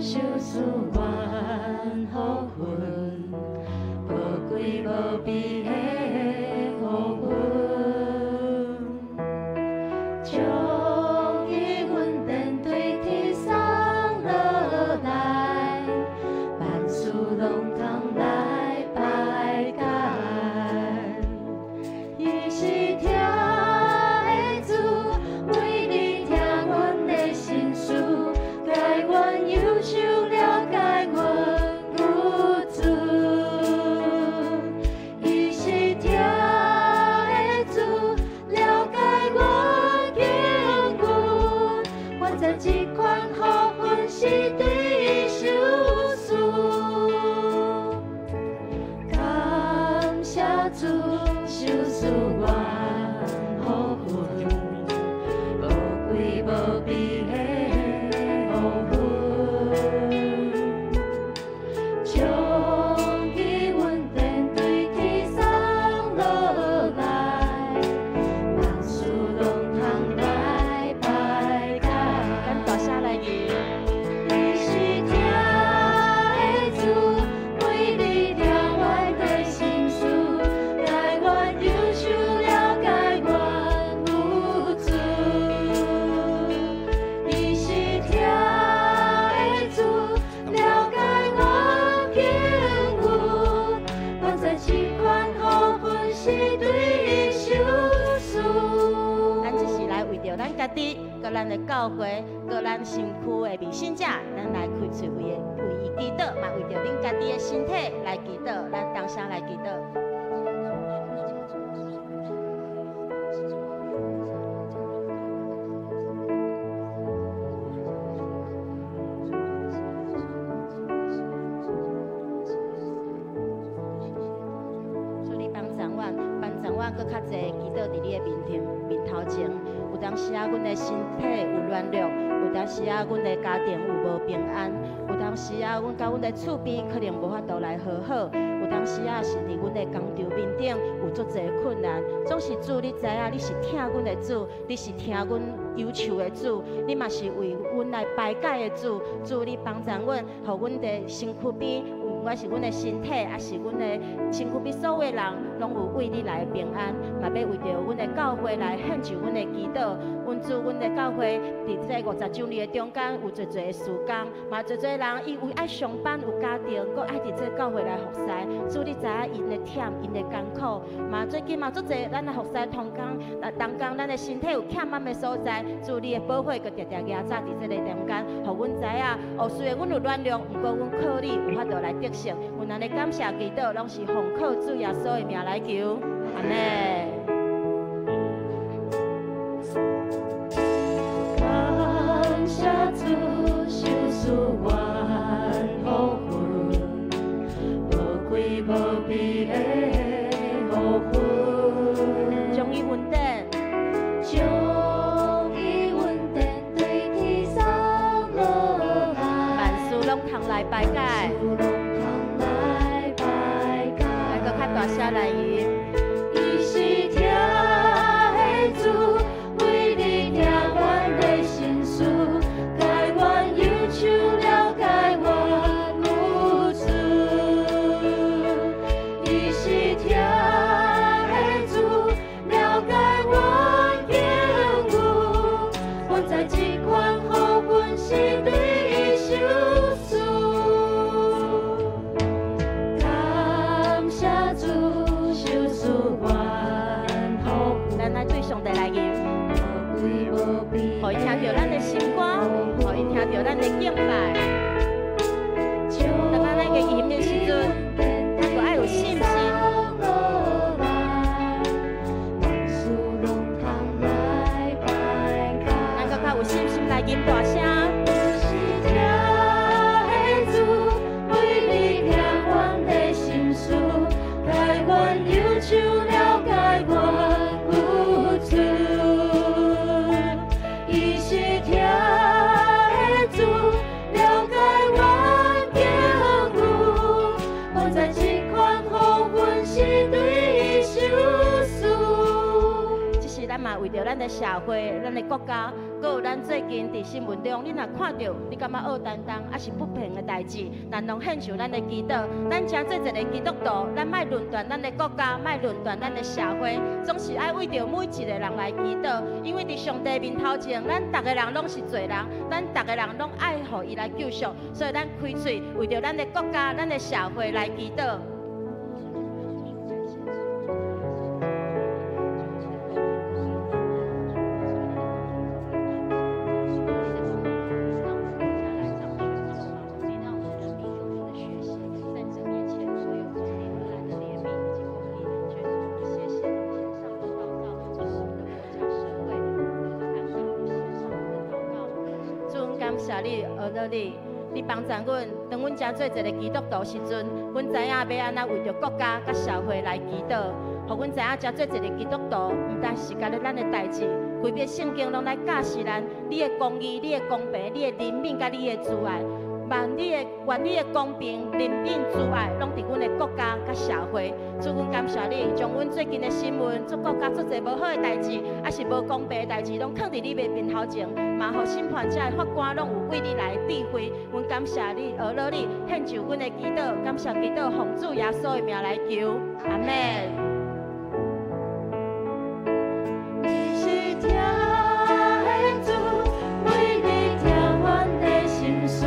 賞賜阮福分，無貴無比的福分，將伊恩典對天送落來，萬事攏通來排解。伊是疼的主，每日疼阮的心事，解阮憂愁，了解阮有罪。伊是疼的主，了解阮境遇，阮知這款福分是對伊賞賜。感謝主，賞賜阮福分，無貴無比的福分，將伊恩典對天送落來，萬事攏通來排解。咱大聲來吟。伊是疼的主，每日疼阮的心事，解阮憂愁，了解阮有罪。伊是疼的主，了解阮境遇，阮知這款福分是對伊賞賜。咱這是來為著咱家己，佮咱的教會，佮咱身軀的未信者，咱來開喙為伊祈禱，嘛為著恁家己的身體來祈禱，咱同聲來祈禱。主你幫助阮，幫助阮閣較濟祈禱佇你的面前面頭前。有當時啊，阮的身體有軟弱；有當時啊，阮的家庭有無平安；有當時啊，阮佮阮的厝邊可能無法度來和好；有當時啊，是佇阮的工場面頂有足濟困難。總是主，你知影，你是疼阮的主，你是聽阮憂愁的主，你嘛是為阮來排解的主。主，你幫助阮，予阮的身軀邊，不管是阮的身體，抑是阮的身軀邊所有的人，攏有為你來平安，嘛欲為著阮的教會來獻上阮的祈禱。阮主，阮的教會佇這50週年的中間有濟濟的事工，嘛濟濟人伊有愛上班，有家庭，閣愛佇這教會來服侍。主，你知影𪜶的忝，𪜶的艱苦，嘛最近嘛足濟咱的服侍同工，同工咱的身體有欠滿的所在，主你的寶血閣定定夯扎佇這個中間，予阮知影，哦，雖然阮有軟弱，毋過阮靠你有法度來得勝。阮按呢感謝祈禱，攏是奉靠主耶穌的名來求，阿們。感謝主，賞賜阮福分，無貴無比的福分，將伊恩典，將伊恩典對天送落來，萬事攏通來排解。萬事攏通來排解。來閣較大聲來吟。伊是疼的主，每日疼阮的心事，解阮憂愁，了解阮有罪。伊是疼的主，了解阮境遇，阮知這款福分是對伊賞賜。感謝主，賞賜阮福分，咱來對上帝來吟，無貴無比予伊聽著咱的心肝，予伊聽著咱的敬拜。當咱來個吟的時陣，咱就愛有信心。萬事攏通來排解。咱閣較有信心來吟大聲。是疼的主，每日疼阮的心事，解阮憂愁，了解阮有罪。伊是疼的主，了解咱的社會、咱的國家，閣有咱最近佇新聞中，你若看著，你感覺僫擔當，抑是不平的代誌，咱攏獻上咱的祈禱。咱成做一个基督徒，咱莫論斷咱的國家，莫論斷咱的社會，總是愛為著每一个人來祈禱，因為佇上帝面頭前，咱逐个人攏是罪人，咱逐个人攏愛予伊來救贖，所以咱開喙為著咱的國家、咱的社會來祈禱。主，感謝你，阿樂你，你幫助阮，當阮成做一个基督徒時陣，阮知影欲按怎為著國家佮社會來祈禱，予阮知影成做一个基督徒，毋單是干焦咱的代誌，規篇聖經攏來教示咱，你的公義、你的公平、你的憐憫佮你的慈愛，願你的公平、憐憫、慈愛，攏佇阮的國家佮社會。主，阮感謝你，將阮最近的新聞，做國家足濟無好的代誌，抑是無公平的代誌，攏囥佇你的面頭前，嘛予審判者的法官攏有為你來的智慧。阮感謝你，阿樂你，獻上阮的祈禱，感謝祈禱，奉主耶穌的名來求，阿們。你是疼的主，為你聽阮的心事，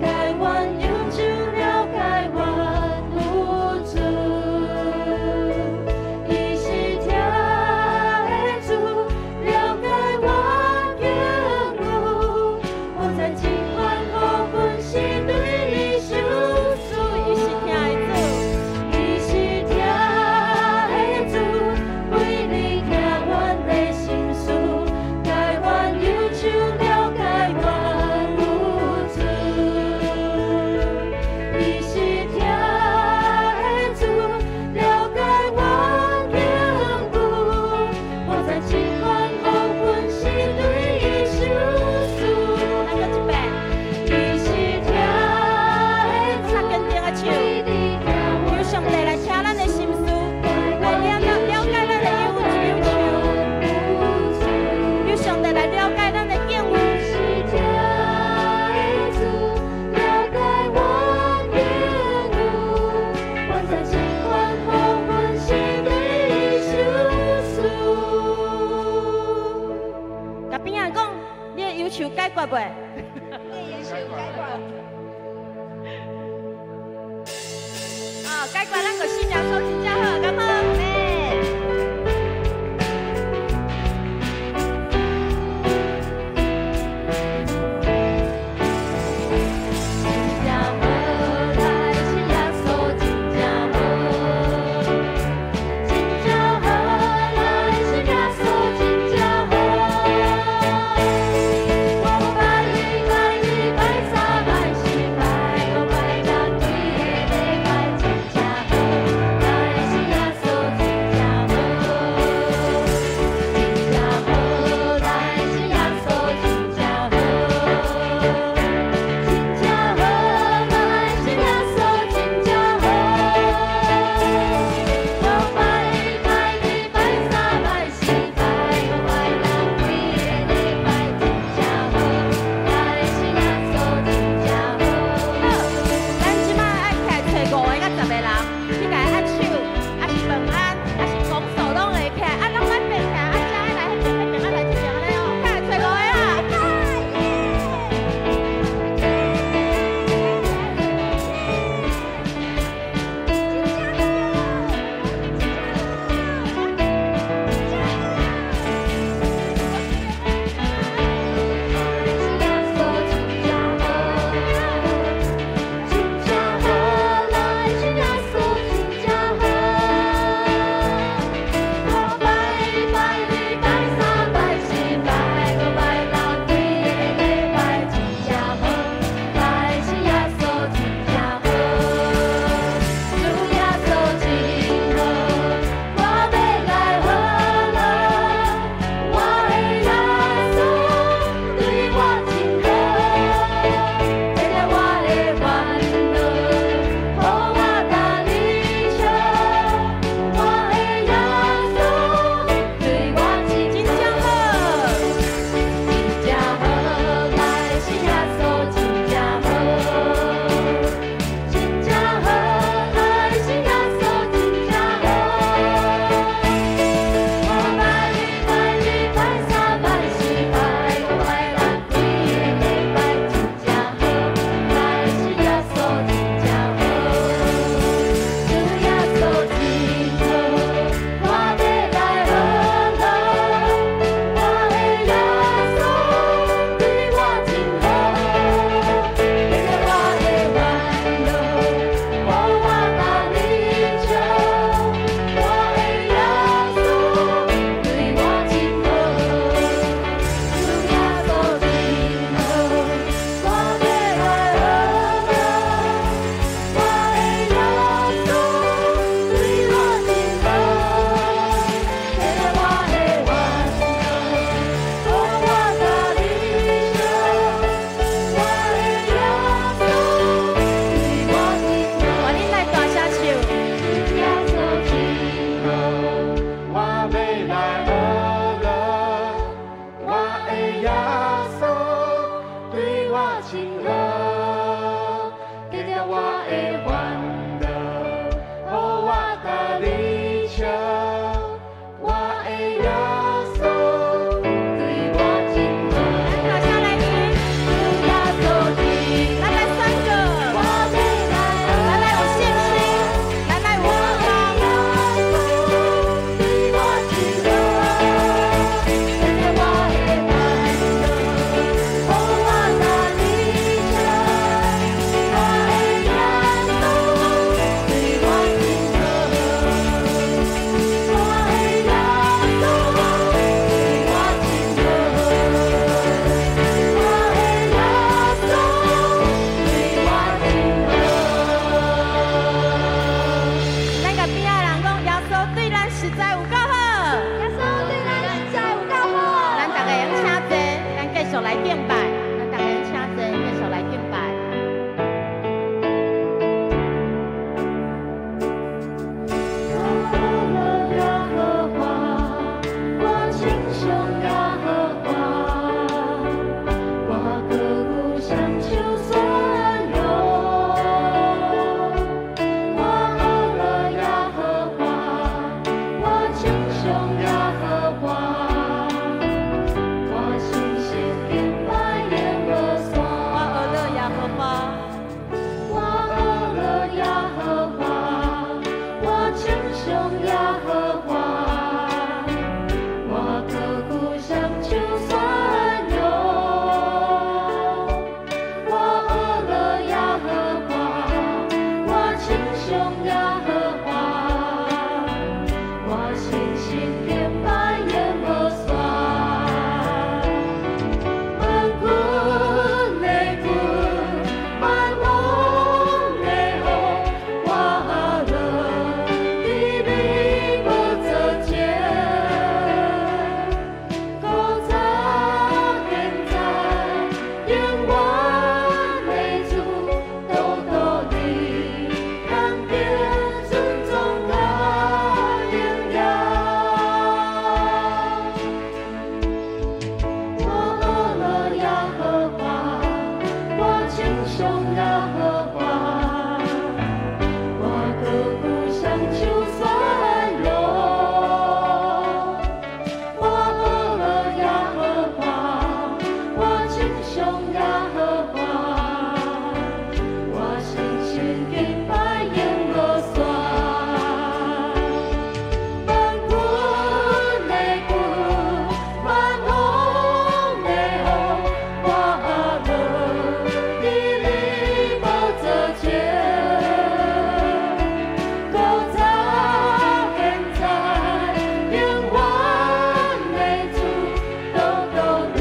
解阮憂愁，了解阮無助。伊是疼的主，了解阮境遇，無在這款苦困是對伊受罪。伊是疼的主，伊是疼的主，為你聽阮的心事，解阮憂愁，了解阮無助。伊是疼的主，了解阮境遇，無在這款苦困是對伊受罪。咱閣一遍，伊是疼的主，較堅定的唱，為你聽求上帝來聽咱的心事，來了了解咱的憂愁，求上帝來了解咱的境遇。是疼的主，了解阮境遇，我知這款苦困是對伊受罪。共邊仔講，你的憂愁解決未？你的憂愁解決。啊，解決咱就信耶穌真正好，敢好？阿們。真正好，來信耶穌真正好，真正好，來信耶穌真正好。我拜一拜二拜三拜四拜五拜六，規个禮拜真正好，來耶和華，我的故鄉求尊榮。我阿勒耶和華，我稱頌耶和華，我信心敬拜永無散。萬軍的君，萬王的王，我阿樂佇你寶座前，古早現在永遠的主，獨獨你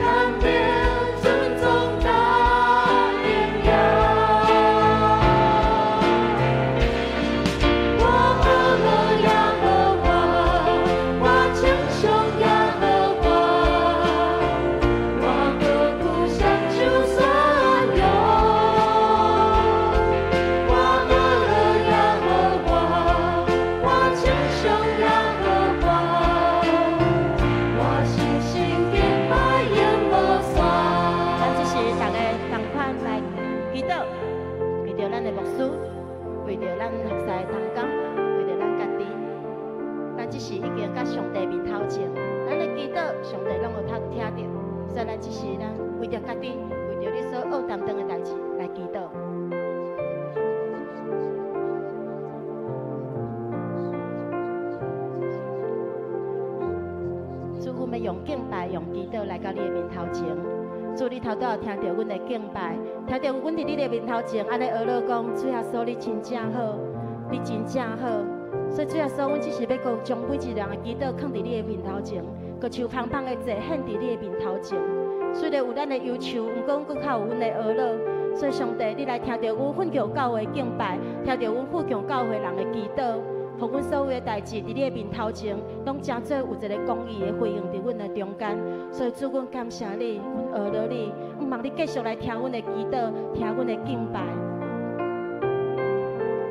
堪得尊崇大榮耀。我阿勒耶和華，我稱頌耶和華，我的故鄉求尊榮。我阿勒耶和華，我稱頌耶和華，我信心敬拜永無散。咱這時逐家仝款來祈禱，為著咱的牧師，為著咱服侍的同工，為著咱家己。咱這時已經佮上帝面頭前，咱的祈禱，上帝攏有通聽著。所以咱這時咱為著家己，為著你所愛擔當的代誌來祈禱。主，阮欲用敬拜、用祈禱來到你的面頭前。主，你頭拄仔有聽著阮的敬拜，聽著阮佇你的面頭前，按呢呵咾講，主耶穌你真正好，你真正好。所以主耶穌，阮只是欲閣將每一个人的祈禱囥佇你的面頭前，閣像芳芳的祭獻佇你的面頭前。雖然有咱的憂愁，毋過阮閣較有阮的呵咾。所以上帝，你來聽著阮奮強教會敬拜，聽著阮奮強教會人的祈禱，予阮所有的代誌佇你的面頭前，攏成做有一个公義的回應佇阮的中間。所以主，阮感謝你，阮呵咾你，毋望你繼續來聽阮的祈禱，聽阮的敬拜。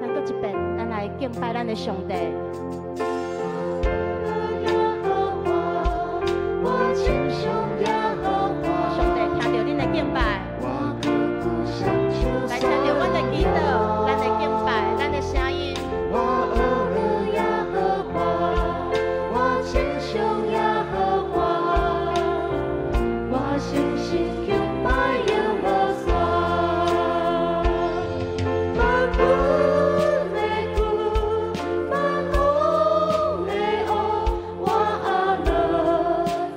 咱閣一遍，咱來敬拜咱的上帝。耶和華，我稱頌耶和華，上帝聽著恁的敬拜，我的故鄉求來聽著阮的祈禱，咱的敬拜，咱的聲音。我阿勒耶和華，我稱頌耶和華，我信心敬拜永無散。萬軍的君，萬王的王，我阿樂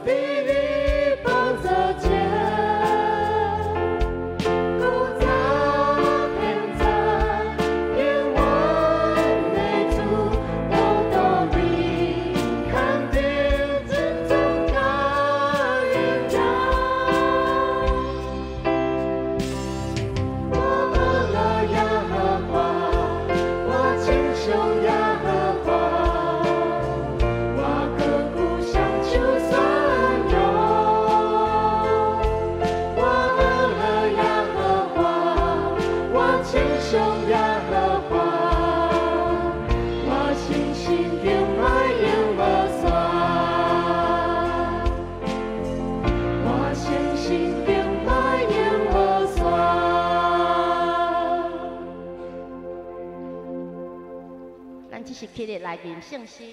佇你寶座前，古早現在永遠的主，獨獨你堪得尊崇大榮耀。我阿勒耶和華，我稱頌耶和華，我的故鄉求尊榮。我阿勒耶和華，我稱頌耶和華，我信心敬拜永無散。我信心敬拜永無散。咱這時起立來念聖詩。